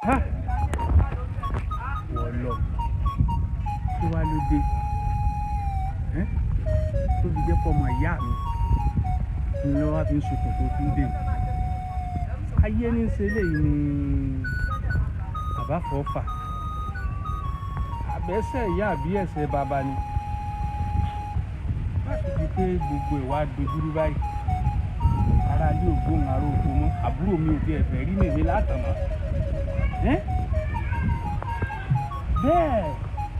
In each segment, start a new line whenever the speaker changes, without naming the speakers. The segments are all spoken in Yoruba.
Ha! Wọ́n lọ. Kí wá ló dé? Ẹ́ tó fi jẹ́ pọ̀ ọmọ ìyá mi ni ló wá fi ń sunkún tó fi ń dè mí. Ayé ní í ṣe eléyìí ni bàbá fọ́fà. Àbẹ́sẹ̀ ìyá àbí ẹ̀sẹ̀ bàbá ni. Láti fi pé gbogbo ìwà dojúrú báyìí. Ará ilé ò gbóhùn ará oko mọ́. Àbúrò mi ò tiẹ̀ fẹ́ rí mèmí látàn mọ́. Ẹ́ bẹ́ẹ̀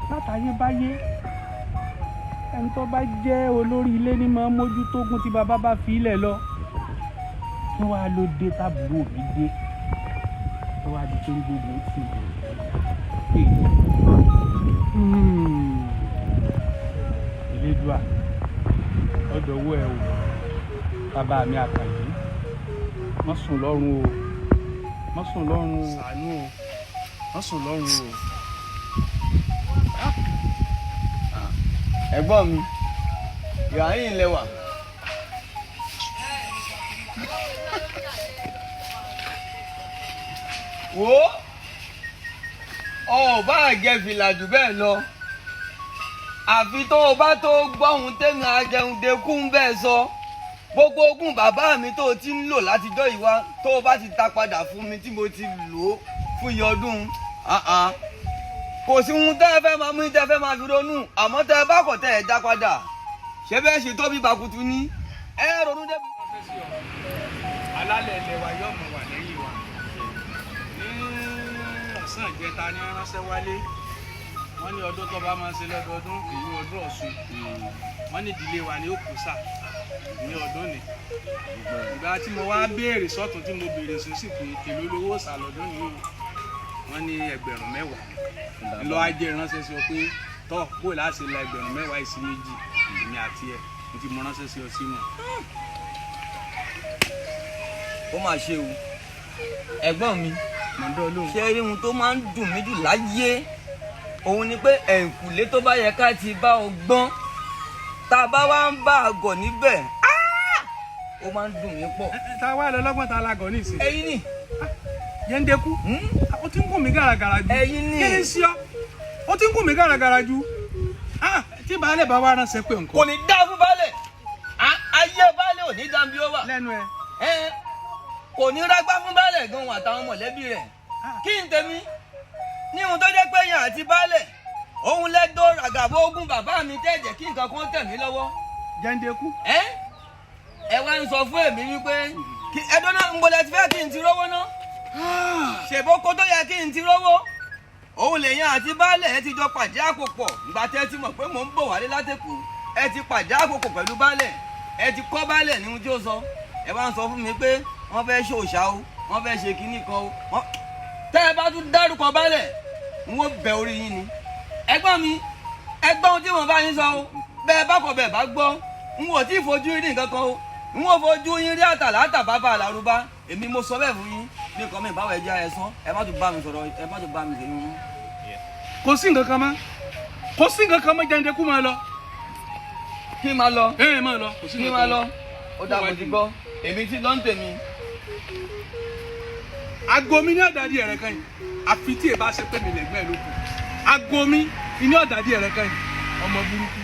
látayébáyé ẹni tó bá jẹ́ olórí ilé ní máa ń mójútó ogún tí bàbá bá fi ilẹ̀ lọ. Kí wàá ló dé tábúrò mi dé tó wá di pé ń gbógun tì mí. Elédùà ọ̀dọ̀wọ́ ẹ o, bàbá mi Àkànjí, má sùn lọ́rùn o, má sùn lọ́rùn o, ṣàánú o, má sùn lọ́rùn o.
Ẹ̀gbọ́n mi, ìhà yìí lẹwà. Wo ọ bá jẹ fìlà jù bẹ́ẹ̀ lọ, àfi tó o bá tó gbọ́hùn tèmi ajẹun dekún bẹ́ẹ̀ sọ. Gbogbo ogún bàbá mi tó o ti ń lò látijọ́ yìí wá, tó o bá ti ta padà fún mi tí mo ti lò ó fún iye ọdún, kò sí ohun tẹ́ ẹ fẹ́ máa mú, tẹ́ ẹ fẹ́ máa fi ronú. Àmọ́ tẹ́ ẹ bá kọ̀, tẹ́ ẹ dá padà, ṣé bẹ́ẹ̀ ṣe tó bí bakutu ní ẹ ronú débi.
Alálẹ̀ ilẹ̀ wa yóò mọ̀ wà lẹ́yìn wa. Ní ọ̀sán ìjẹta ní ránṣẹ́ wálé, wọ́n ní ọdún tó bá máa ń ṣe lọ́dọọdún, èyí ọdún Ọ̀ṣun, wọ́n ní ìdílé wa ní òkú sà ní ọdún ni. Ìgbà tí mo wá béèrè sọ́tún, tí mo béèrè sósì pé èló lówó sà lọ́dún ni o, wọ́n ní 10,000. Ńlọ ajé ránṣẹ́ sí ọ pé tọ́ bó láti la 10,000 yìí sí méjì, èmi àti ẹ̀ ní ti mo ránṣẹ́ sí ọ sínú.
Ó mà ṣe o, ẹ̀gbọ́n mi.
Mọ̀ndọ́ lóhùn.
Ṣé rí ohun tó máa ń dùn mí jù láyé, òun ni pé ẹ̀ǹkùlé tó bá yẹ ká ti bá ọgbọ́n, tá a bá wá ń bá àgọ̀ níbẹ̀, ó máa ń dùn mí pọ̀.
Ta wá lọ lọ́gbọ́n, ta la gọ̀ ní ìsìn?
Ẹ̀yin ni.
Yẹndeku, ó ti ń gùn mí gàràgàrà jù.
Ẹ̀yin ni.
Kí ni sí ọ? Ó ti ń gùn mí gàràgàrà jù. Ah, tí baálé bá wá ránṣẹ́ pé nǹkan.
Kò ní dá fún baálé. Ayé baálé ò ní dá bí ó wà.
Lẹ́nu ẹ.
Ẹ́n, kò ní rágbá fún baálé gan àtàwọn mọ̀lẹ́bí rẹ̀. Kí n tèmi ní ohun tó jẹ́ pé yẹn àti baálé òun lẹ́dọ̀ ràgàbọ̀ ogún bàbá mi tẹ́ jẹ́ kí nǹkan kan tẹ̀ mí lọ́wọ́.
Yẹndeku.
Ẹ́ ẹ wá ń sọ fún èmi wípé kí ẹdọ́ náà ń bolẹ̀ ti fẹ́ kí n ti rówó ná. Ṣèbó kó tó yẹ kí n ti rówó, òun lèyàn àti baálé ẹ ti jọ pàdé àpòpọ̀. Ìgbà tẹ́ ti mọ̀ pé mò ń bọ̀ wálé látẹ̀kù, ẹ ti pàdé àpòpọ̀ pẹ̀lú baálé, ẹ ti kọ́ baálé ní ohun tí ó sọ. Ẹ wá ń sọ fún mi pé wọ́n fẹ́ ṣòṣà o, wọ́n fẹ́ ṣe kinní kan o. Tẹ́ ẹ bá tún dárúkọ baálé, n ó bẹ orí yín ni. Ẹ̀gbọ́n mi, ẹgbọ́n ohun tí mo bá yín sọ o. Bẹ́ẹ̀ bá kọ̀, bẹ́ẹ̀ bá gbọ́, n ò tí ì fojú rí nǹkan kan o. N ò fojú yín rí àtàlátà bàbá àlárúbá. Èmi mo sọ bẹ́ẹ̀ fún yín. Bí nǹkan mi báwo, ẹ jẹ́ ẹ sán. Ẹ má tún bá mi sọ̀rọ̀, ẹ má tún bá mi sọ̀rọ̀.
Kò sí nǹkan kan mọ́, kò sí nǹkan kan mọ́. Yẹndeku, máa lọ.
Kí n máa lọ?
Ẹ máa lọ, kò sí
Kí n
nǹkan
máa
kan
lọ?
mọ́.
Ó dà, mo ti gbọ́. Èmi ti lọ ń tèmi.
Aago mi ní ọ̀dàdí ẹ̀rẹ̀ kan yìí, àfi tí ẹ bá ṣe pé mi lẹ́gbẹ́ ló kù. Aago mi ní ọ̀dàdí ẹ̀rẹ̀ kan yìí, ọmọ burúkú.